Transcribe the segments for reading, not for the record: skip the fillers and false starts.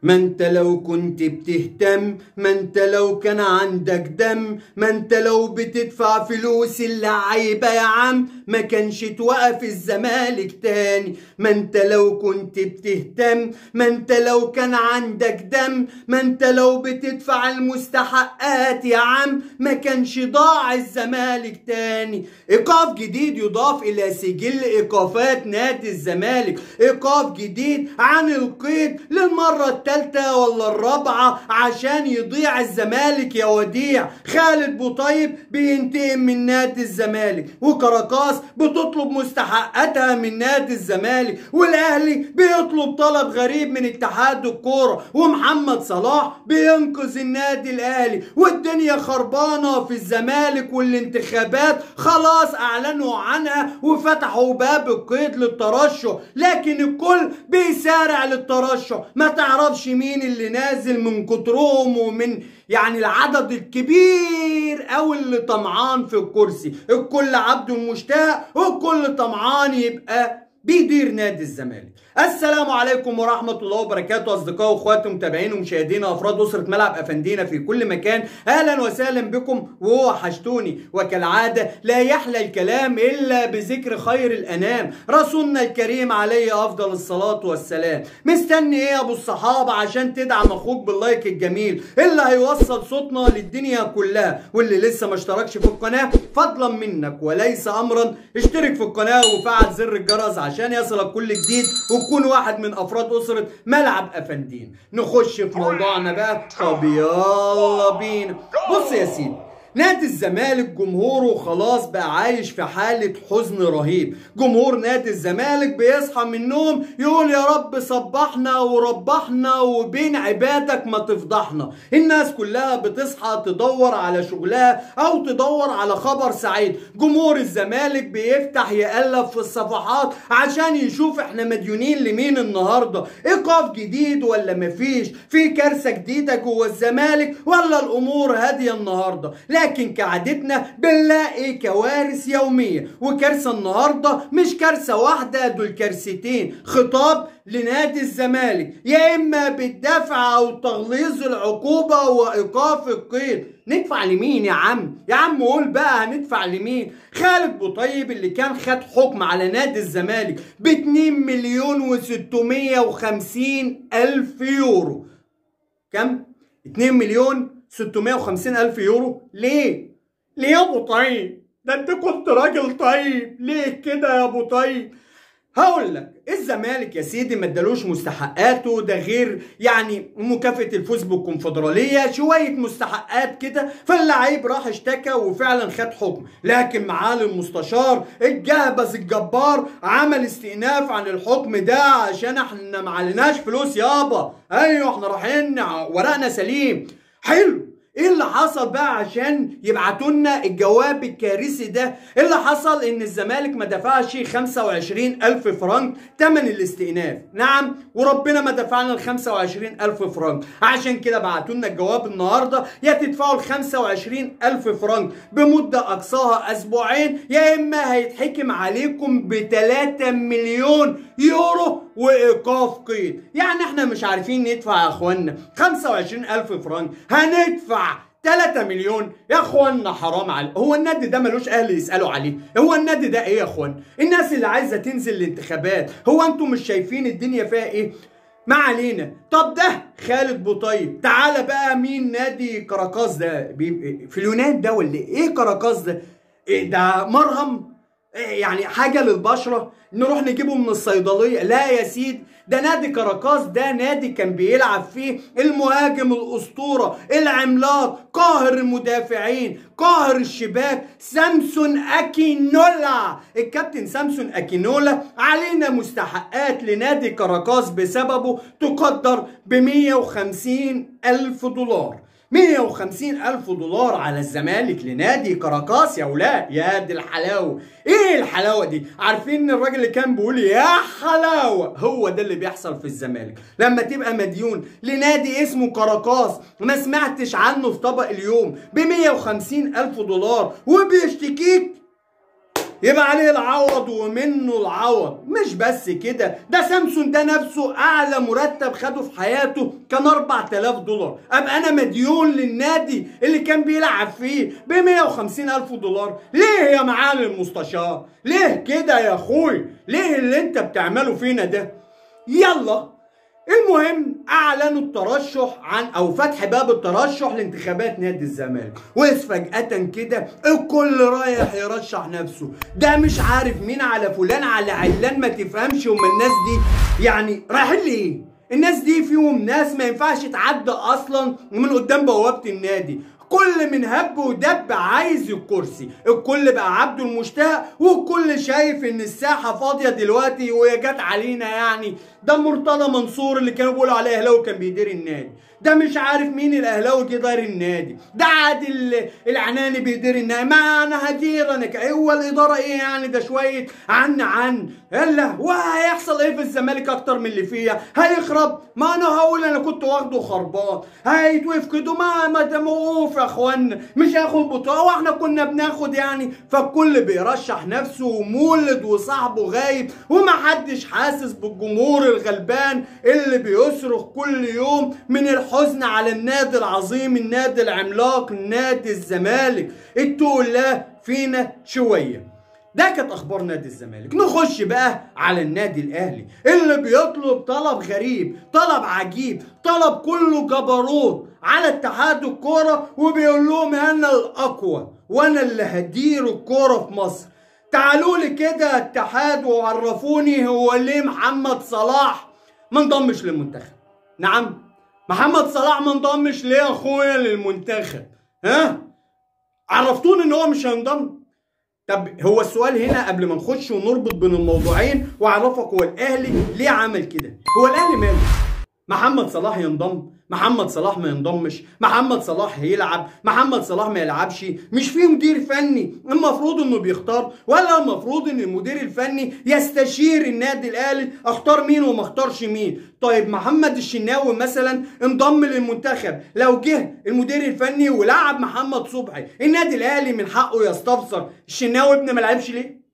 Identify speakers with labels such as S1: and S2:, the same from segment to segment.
S1: ما انت لو كنت بتهتم، ما انت لو كان عندك دم، ما انت لو بتدفع فلوس اللعيبة يا عم ما كانش توقف الزمالك تاني. ما انت لو كنت بتهتم، ما انت لو كان عندك دم، ما انت لو بتدفع المستحقات يا عم ما كانش ضاع الزمالك تاني. ايقاف جديد يضاف الى سجل ايقافات نادي الزمالك، ايقاف جديد عن القيد للمرة الثالثة ولا الرابعة عشان يضيع الزمالك يا وديع. خالد بوطيب بينتقم من نادي الزمالك، وكراكاس بتطلب مستحقاتها من نادي الزمالك، والاهلي بيطلب طلب غريب من اتحاد الكورة، ومحمد صلاح بينقذ النادي الاهلي، والدنيا خربانة في الزمالك، والانتخابات خلاص اعلنوا عنها وفتحوا باب القيد للترشح، لكن الكل بيسارع للترشح. ما تعرفش مين اللي نازل من كترهم ومن يعني العدد الكبير او اللي طمعان في الكرسي. الكل عبده المشتاق والكل طمعان يبقى بيدير نادي الزمالك. السلام عليكم ورحمة الله وبركاته أصدقائي وأخواتي ومتابعين ومشاهدين أفراد أسرة ملعب أفندينا في كل مكان، أهلا وسهلا بكم ووحشتوني. وكالعادة لا يحلى الكلام إلا بذكر خير الأنام رسولنا الكريم عليه أفضل الصلاة والسلام. مستني إيه يا أبو الصحابة عشان تدعم أخوك باللايك الجميل اللي هيوصل صوتنا للدنيا كلها؟ واللي لسه ما اشتركش في القناة فضلا منك وليس أمرا اشترك في القناة وفعل زر الجرس عشان يصلك كل جديد وتكون واحد من افراد اسره ملعب افندين. نخش في موضوعنا بقى، طب يلا بينا. بص يا سيدي، نادي الزمالك جمهوره خلاص بقى عايش في حالة حزن رهيب. جمهور نادي الزمالك بيصحى من النوم يقول يا رب صبحنا وربحنا وبين عبادك ما تفضحنا. الناس كلها بتصحى تدور على شغلها او تدور على خبر سعيد. جمهور الزمالك بيفتح يقلب في الصفحات عشان يشوف احنا مديونين لمين النهاردة، ايقاف جديد ولا مفيش، في كارثة جديدة جوه الزمالك ولا الامور هادية النهاردة. لكن كعادتنا بنلاقي كوارث يومية، وكارثة النهاردة مش كارثة واحدة، دول كارثتين. خطاب لنادي الزمالك يا إما بالدفع أو تغليظ العقوبة وإيقاف القيد. ندفع لمين يا عم؟ يا عم قول بقى هندفع لمين؟ خالد بوطيب اللي كان خد حكم على نادي الزمالك ب 2,650,000 يورو. كم؟ 2,650,000 يورو. ليه؟ ليه يا ابو طيب؟ ده انت كنت راجل طيب، ليه كده يا ابو طيب؟ هقول لك، الزمالك يا سيدي ما ادالوش مستحقاته، ده غير يعني مكافأة الفوز بالكونفدرالية، شوية مستحقات كده، فاللعيب راح اشتكى وفعلا خد حكم، لكن معالي المستشار الجهبذ الجبار عمل استئناف عن الحكم ده عشان احنا ما عليناش فلوس يابا، ايوه احنا رايحين ورقنا سليم. حلو، ايه اللي حصل بقى عشان يبعتوا لنا الجواب الكارثي ده؟ اللي حصل ان الزمالك ما دفعش 25,000 فرنك تمن الاستئناف. نعم، وربنا ما دفعنا ال 25,000 فرنك، عشان كده بعتوا لنا الجواب النهارده يا تدفعوا ال 25,000 فرنك بمدة اقصاها اسبوعين، يا اما هيتحكم عليكم ب 3 مليون يورو وايقاف قيد. يعني احنا مش عارفين ندفع يا اخوانا 25,000 فرنك، هندفع 3 مليون يا اخوانا؟ حرام عليك. هو النادي ده ملوش اهل يسالوا عليه؟ هو النادي ده ايه يا اخوانا؟ الناس اللي عايزه تنزل الانتخابات، هو انتم مش شايفين الدنيا فيها ايه؟ ما علينا. طب ده خالد بوطيب، تعالى بقى مين نادي كراكاس ده؟ في اليونان ده ولا ايه كراكاس ده؟ إيه ده مرهم؟ إيه يعني حاجة للبشره نروح نجيبه من الصيدلية؟ لا يا سيد، ده نادي كراكاس ده نادي كان بيلعب فيه المهاجم الاسطورة العملاق قاهر المدافعين قاهر الشباك سامسون اكينولا. الكابتن سامسون اكينولا علينا مستحقات لنادي كراكاس بسببه تقدر ب 150,000 دولار. 150,000 دولار على الزمالك لنادي كراكاس يا ولاد، يا دي الحلاوة. ايه الحلاوة دي؟ عارفين ان الراجل اللي كان بيقول يا حلاوة هو ده اللي بيحصل في الزمالك لما تبقى مديون لنادي اسمه كراكاس ما سمعتش عنه في طبق اليوم ب 150,000 دولار وبيشتكيك. يبقى عليه العوض ومنه العوض. مش بس كده، ده سامسون ده نفسه اعلى مرتب خده في حياته كان 4000 دولار، ابقى انا مديون للنادي اللي كان بيلعب فيه ب 150,000 دولار. ليه يا معالي المستشار؟ ليه كده يا اخوي؟ ليه اللي انت بتعمله فينا ده؟ يلا المهم اعلنوا الترشح عن او فتح باب الترشح لانتخابات نادي الزمالك، وفجأة كده الكل رايح يرشح نفسه، ده مش عارف مين على فلان على علان، ما تفهمش هما الناس دي يعني رايحين ليه؟ الناس دي فيهم ناس ما ينفعش تعدي اصلا من قدام بوابة النادي، كل من هب ودب عايز الكرسي، الكل بقى عبده المشتاق، والكل شايف ان الساحة فاضية دلوقتي وهي جت علينا. يعني ده مرتضى منصور اللي كانوا بيقولوا عليه اهلاوي كان بيدير النادي، ده مش عارف مين الاهلاوي جه داير النادي، ده عادل العناني بيدير النادي، ما انا هدير انا، هو الادارة ايه يعني؟ ده شوية عن يلا، وهيحصل ايه في الزمالك اكتر من اللي فيها؟ هيخرب؟ ما انا هقول انا كنت واخده خربان، هيتوقف كده، ما ده موقوف يا اخوانا، مش هاخد بطوله واحنا كنا بناخد يعني. فالكل بيرشح نفسه ومولد وصاحبه غايب، ومحدش حاسس بالجمهور الغلبان اللي بيصرخ كل يوم من الحزن على النادي العظيم، النادي العملاق، نادي الزمالك. اتقوا الله فينا شوية. ده كانت اخبار نادي الزمالك. نخش بقى على النادي الاهلي اللي بيطلب طلب غريب، طلب عجيب، طلب كله جبروت على اتحاد الكورة، وبيقول لهم انا الاقوى وانا اللي هدير الكورة في مصر. تعالوا لي كده اتحاد وعرفوني هو ليه محمد صلاح ما انضمش للمنتخب؟ نعم، محمد صلاح ما انضمش ليه يا اخويا للمنتخب؟ ها؟ عرفتوني ان هو مش هينضم؟ طب هو السؤال هنا قبل ما نخش ونربط بين الموضوعين واعرفك هو الاهلي ليه عمل كده؟ هو الاهلي ماله؟ محمد صلاح ينضم، محمد صلاح ما ينضمش، محمد صلاح هيلعب، محمد صلاح ما يلعبش، مش في مدير فني المفروض انه بيختار؟ ولا المفروض ان المدير الفني يستشير النادي الاهلي اختار مين وما اختارش مين؟ طيب محمد الشناوي مثلا انضم للمنتخب، لو جه المدير الفني ولعب محمد صبحي، النادي الاهلي من حقه يستفسر الشناوي ابن ما لعبش ليه؟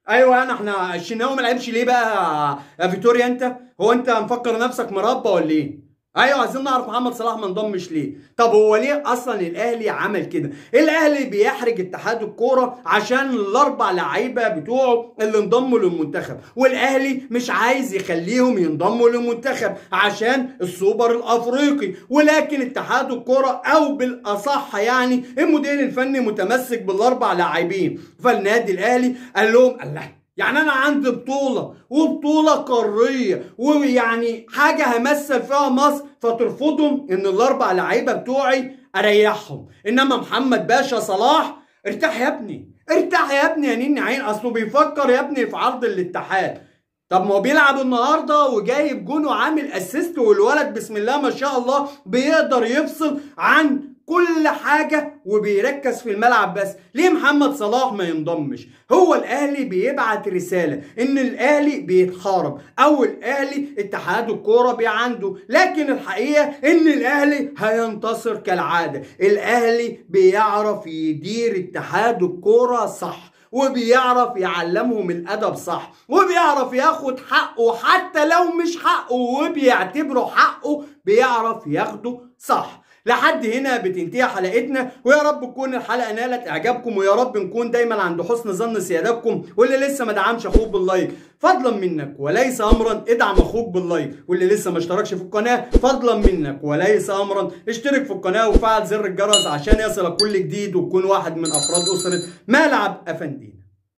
S1: ايوه انا احنا الشناوي ما لعبش ليه بقى يا فيتوريا؟ انت هو انت مفكر نفسك مربى ولا ايه؟ ايوه عايزين نعرف محمد صلاح ما انضمش ليه. طب هو ليه اصلا الاهلي عمل كده؟ الاهلي بيحرج اتحاد الكورة عشان الاربع لعيبة بتوعه اللي انضموا للمنتخب، والاهلي مش عايز يخليهم ينضموا للمنتخب عشان السوبر الافريقي، ولكن اتحاد الكورة او بالاصح يعني المدير الفني متمسك بالاربع لاعبين. فالنادي الاهلي قال لهم الله، يعني انا عندي بطولة وبطولة قارية ويعني حاجة همثل فيها مصر، فترفضهم ان الاربع لعيبة بتوعي اريحهم، انما محمد باشا صلاح ارتاح يا ابني، ارتاح يا ابني يا نين عين، اصله بيفكر يا ابني في عرض الاتحاد. طب ما هو بيلعب النهارده وجايب جون وعامل assist، والولد بسم الله ما شاء الله بيقدر يفصل عن كل حاجة وبيركز في الملعب بس. ليه محمد صلاح ما ينضمش؟ هو الاهلي بيبعت رسالة ان الاهلي بيتحارب او الاهلي اتحاد الكورة بيعنده، لكن الحقيقة ان الاهلي هينتصر كالعادة. الاهلي بيعرف يدير اتحاد الكورة صح، وبيعرف يعلمهم الادب صح، وبيعرف ياخد حقه حتى لو مش حقه وبيعتبره حقه بيعرف ياخده صح. لحد هنا بتنتهي حلقتنا، ويا رب تكون الحلقة نالت اعجابكم، ويا رب نكون دايما عند حسن ظن سيادتكم. واللي لسه ما دعمش اخوك بال like فضلا منك وليس امرا ادعم اخوك بال like، واللي لسه ما اشتركش في القناة فضلا منك وليس امرا اشترك في القناة وفعل زر الجرس عشان يصلك كل جديد وتكون واحد من افراد اسره ملعب افندينا.